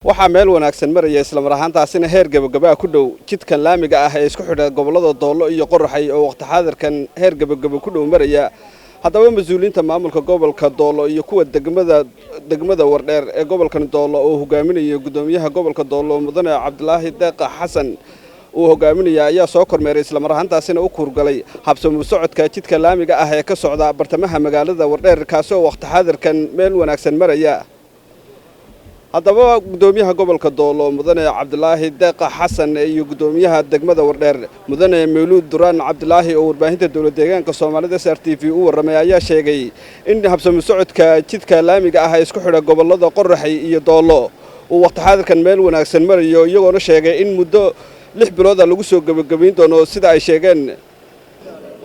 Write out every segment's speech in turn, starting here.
Waxaa meel wanaagsan maraya, islamar ahaantaasina heer gebagabaa ku dhow, jidkan laamiga ah ee isku xidha gobollada Doollo iyo Qoraxay oo waqti xaadirkan heer gebagaba ku dhow maraya. Haddaba mas-uuliyiinta maamulka gobolka Doollo iyo kuwa degmada Wardheer ee gobolkan Doollo oo hogaaminaya guddoomiyaha gobolka Doollo, mudane Cabdilaahi Deeqa Xasan uu hogaaminaya, ayaa soo kormeeray, islamar ahaantaasina u kuurgalay habsami socodka jidka laamiga ah ee ka socda bartamaha magaalada Wardheer, kaasi oo waqti xaadirkan meel wanaagsan maraya. Haddaba guddoomiyaha gobolka Doolo, mudane Cabdilaahi Deeqa Xasan, iyo guddoomiyaha degmada Wardheer, mudane Mawluud Duraan Cabdilaahi, oo warbaahinta dowlad deegaanka Soomaalida SRTV u warramay, ayaa sheegay in habsami socodka jidka laamiga ah ee isku xidha gobollada Qoraxay iyo Doolo uu waqti xaadirkan meel wanaagsan marayo, iyagoona sheegay in muddo 6 bilooda lagu soo gebagabayn doono sida ay sheegeen.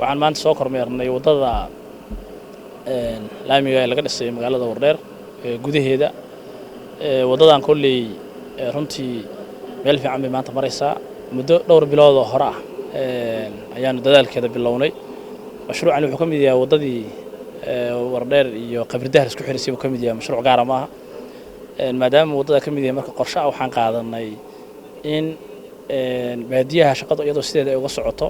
Waxaan maanta soo kormeernay waddada laamiga ee laga dhisay magaalada Wardheer gudaheeda. Waddadan kolley runtii meel fiican bay maanta maraysaa. Muddo dhowr bilood oo hore ah ayaanu dadaalkeeda bilownay. Mashruucani wuxuu ka mid yahay waddadii Wardheer iyo Qabridahar isku xidhaysay buu ka mid yahay, mashruuc gaara maaha. Maadaama waddada ka mid yahay, marka qorshe ah waxaan qaadanay in baadiyaha shaqadu iyadoo sideeda ay uga socoto,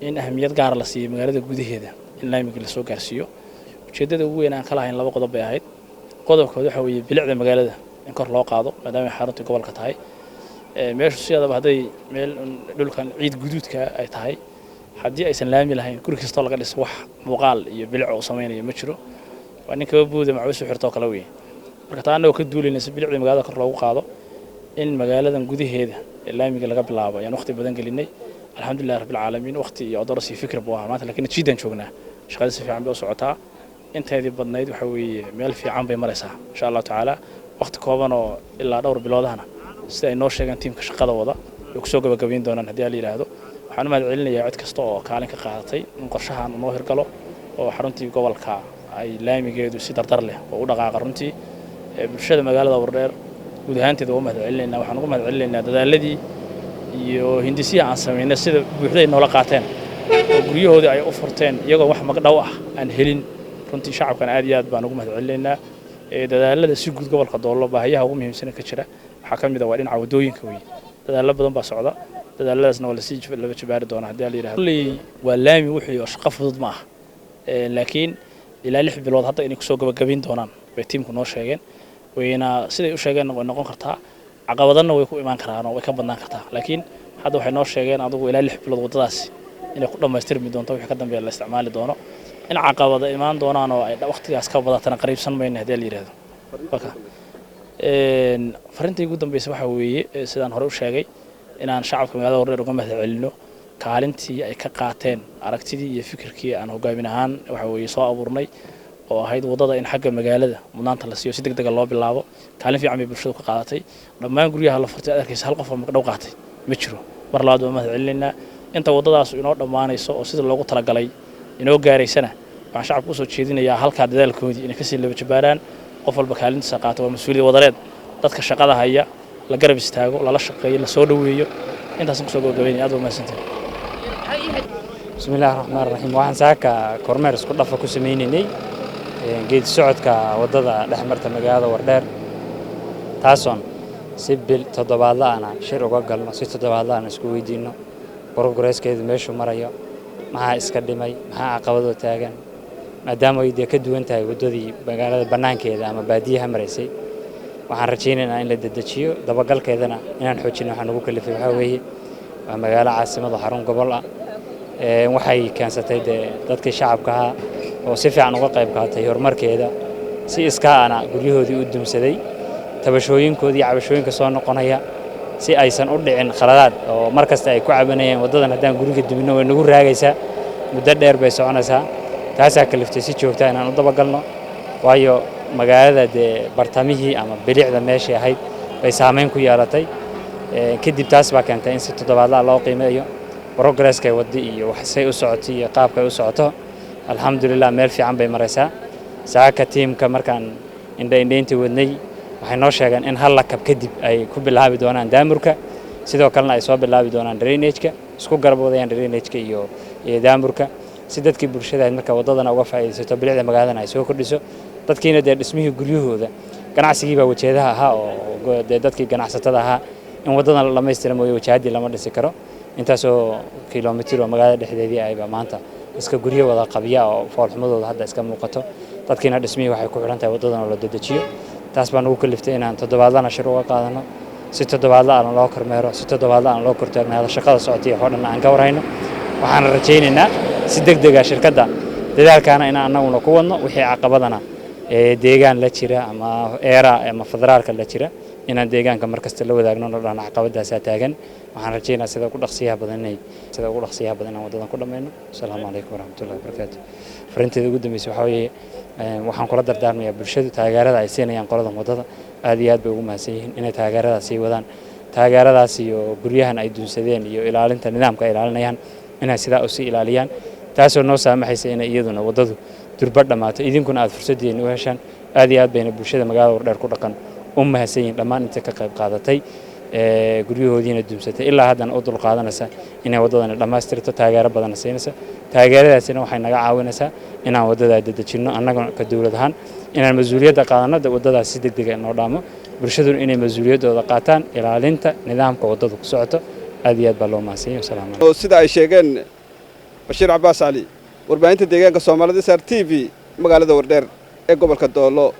in ahamiyad gaara la siiyo magaalada gudaheeda in laamiga lasoo gaarsiiyo. Ujeeddada ugu weyn aan ka lahayn laba qodob bay ahayd. Qodobkood waxa weeye bilicda magaalada in kor loo qaado, maadaama ay xaruntii gobolka tahay. Meeshu sideedaba hadday meel dhulkan ciid guduudka ay tahay, haddii aysan laami lahayn, guri kastoo laga dhiso wax muuqaal iyo bilic uu samaynayo ma jiro, waa nin kaba buuda macawis u xirtoo kale weeye. Marka taa annagoo ka duulayna si bilicda magaalada kor loogu qaado, in magaaladan gudaheeda ee laamiga laga bilaabo ayaan waqti badan gelinay. Alxamdulillahi rabbil caalamiin, waqti iyo odoros iyo fikir buu ahaa maanta, laakiin jiidan joognaa, shaqada si fiican bay u socotaa. Inteedii badnayd waxa weeye meel fiican bay maraysaa. Insha Allahu tacaala waqti kooban oo ilaa dhowr biloodahana, sida ay noo sheegeen tiimka shaqada wada, way kusoo gabagabayn doonaan haddii la yidhaahdo. Waxaan u mahad celinayaa cid kasta oo kaalin ka qaadatay in qorshahan uu noo hirgalo oo xaruntii gobolka ay laamigeedu si dardar leh oo u dhaqaaqa. Runtii bulshada magaalada Wardheer guud ahaanteeda waa u mahad celinaynaa. Waxaan ugu mahad celinaynaa dadaaladii iyo hindisihii aan samaynay sida buuxda ay noola qaateen oo guryahoodii ay u furteen iyagoo wax magdhow ah aan helin. Runtii shacabkan aad iyo aad baan ugu mahad celinaynaa dadaalada. Si guud gobolka Doollo baahiyaha ugu muhiimsan ka jira waxaa ka mid ah waa dhinaca waddooyinka weeye. Dadaallo badan baa socda, dadaaladaasna waa lasii laba jabaari doonaa haddii la yidhahdo. Kulley waa laami wuxuu oo shaqo fudud ma aha, laakiin ilaa 6 bilood hadda inay kusoo gabagabayn doonaan bay tiimku noo sheegeen. Wayna siday u sheegeen way noqon kartaa, caqabadana way ku imaan karaan oo way ka badnaan kartaa, laakiin hadda waxay noo sheegeen adugu ilaa 6 bilood waddadaasi inay ku dhammaystirmi doonto, wixii ka dambeeya la isticmaali doono. In caqabada imaan doonaan oo ay waqtigaas ka badatana qariibsan mayna haddii la yidhahdo. Fariinta ugu dambeysa waxaa weeye, sidaan hore u sheegay, inaan shacabka magaalada Wardheer uga mahad celino kaalintii ay ka qaateen aragtidii iyo fikirkii aan hogaamin ahaan waxa weeye soo abuurnay oo ahayd waddada in xagga magaalada mudnaanta la siiyo, si deg dega loo bilaabo. Kaalin fiican bay bulshadu ka qaadatay. Dhammaan guryaha la furtay aad arkaysa, hal qof oo magdhow qaatay ma jiro. Mar labaad baan mahad celinaynaa. Inta waddadaas inoo dhammaanayso oo sida loogu talagalay inoo gaaraysana, waxaan shacabka usoo jeedinayaa halkaa dadaalkoodii inay kasii laba jabaaraan, qof walba kaalintiisa qaato. Waa mas-uuliyad wadareed. Dadka shaqada haya la garab istaago, lala shaqeeyo, lasoo dhoweeyo. Intaasaan kusoo gabagabaynaya. Aad baa mahadsantahay. Bismi illaahi raxmaan raxiim. Waxaan saaka kormeer isku dhafa ku sameynaynay geedi socodka waddada dhex marta magaalada Wardheer, taasoon si bil toddobaadla-ana shir uga galno, si toddobaadla-ana isku weydiinno progresskeedu meeshuu marayo, maxaa iska dhimay, maxaa caqabadoo taagan, maadaama ay dee ka duwan tahay waddadii magaalada bannaankeeda ama baadiyaha maraysay. Waxaan rajaynaynaa in la dedejiyo dabagalkeedana inaan xoojino. Waxaan ugu kalifay waxaa weeye waa magaalo caasimad oo xarun gobol ah. Waxay keensatay dee dadkii shacabka ahaa oo si fiican uga qayb qaatay horumarkeeda, si iskaa ana guryahoodii u dumsaday, tabashooyinkoodii iyo cabashooyinka soo noqonaya si aysan u dhicin khaladaad oo mar kasta ay ku cabanayeen waddadan haddaan guriga duminno way nagu raagaysaa, muddo dheer bay soconaysaa. Taasaa kaliftay si joogta inaan u dabagalno, waayo magaalada dee bartamihii ama bilicda meeshay ahayd bay saameyn ku yeelatay. Kadib taas baa keentay in si toddobaadla loo qiimeeyo progresskay waddi iyo wax say u socotay iyo qaabkay u socoto. Alxamdulilah, meel fiican bay maraysaa. Saaka tiimka markaan indha indhaynta wadnay waxay noo sheegeen in hal lakab kadib ay ku bilaabi doonaan daamurka, sidoo kalena ay soo bilaabi doonaan drainage-ka, isku garab wadayaan drainage-ka iyo daamurka, si dadkii bulshada ahayd marka waddadana uga faa'iidaysato, bilicda magaaladana ay soo kordhiso, dadkiina dee dhismihii guryahooda Ganacsigii baa wajeedaha ahaa oo dee dadkii ganacsatada ahaa in waddadan la dhammaystira mooye wajahaddii lama dhisi karo. Intaasoo kilomitir oo magaalada dhexdeedii ayba maanta iska guryo wada qabya oo foolxumadooda hadda iska muuqato. Dadkiina dhismihii waxay ku xidhan tahay waddadan oo la dedejiyo. Taas baa nagu kaliftay inaan toddobaadlana shir uga qaadano, si toddobaadla aan loo kormeero, si toddobaadla aan loo kortaagnaado shaqada socotay oo dhan aan ka warhayno. Waxaan rajaynaynaa si degdega shirkadda dadaalkaana inaan annaguna ku wadno, wixii caqabadana ee deegaan la jira ama eera ama federaalka la jira inaan deegaanka markasta la wadaagno, no dhan caqabadaasaa taagan. Waxaan rajaynayaa sida ugu dhaqsiyaha badan inay sida ugu dhaqsiyaha badan inaan waddadan ku dhammayno. Asalaamu calaykum waraxmatullahi wabarakaatu. Farinteeda ugu dambeysay waxaa weeye, waxaan kula dardaarmayaa bulshadu taageerada ay siinayaan qoladan waddada aad iyo aad bay ugu mahadsan yihiin, inay taageeradaas sii wadaan, taageeradaas iyo guryahan ay duunsadeen iyo ilaalinta nidaamka ay ilaalinayaan inay sidaa usii ilaaliyaan, taasoo noo saamaxaysa inay iyaduna waddadu durba dhammaato, idinkuna aad fursaddeeni u heshaan. Aad iyo aad bayna bulshada magaalada Wardheer ku dhaqan u mahadsan yihiin dhammaan inta ka qayb qaadatay, guryahoodiina duumsatay, ilaa haddana u dulqaadanaysa inay waddadani dhammaystirto, taageero badanna siinaysa. Taageeradaasina waxay naga caawinaysaa inaan waddadaa dedejinno, annaga ka dowlad ahaan inaan mas-uuliyadda qaadanno, waddadaas si degdega inoo dhaamo, bulshaduna inay mas-uuliyaddooda qaataan ilaalinta nidaamka waddadu ku socoto. Aad iyo aad baa loo mahadsan yahay. Wasalaamu calaykum. Sida ay sheegeen. Bashiir Cabaas Cali, warbaahinta deegaanka Soomaalida, SR TV, magaalada Wardheer ee gobolka Doolo.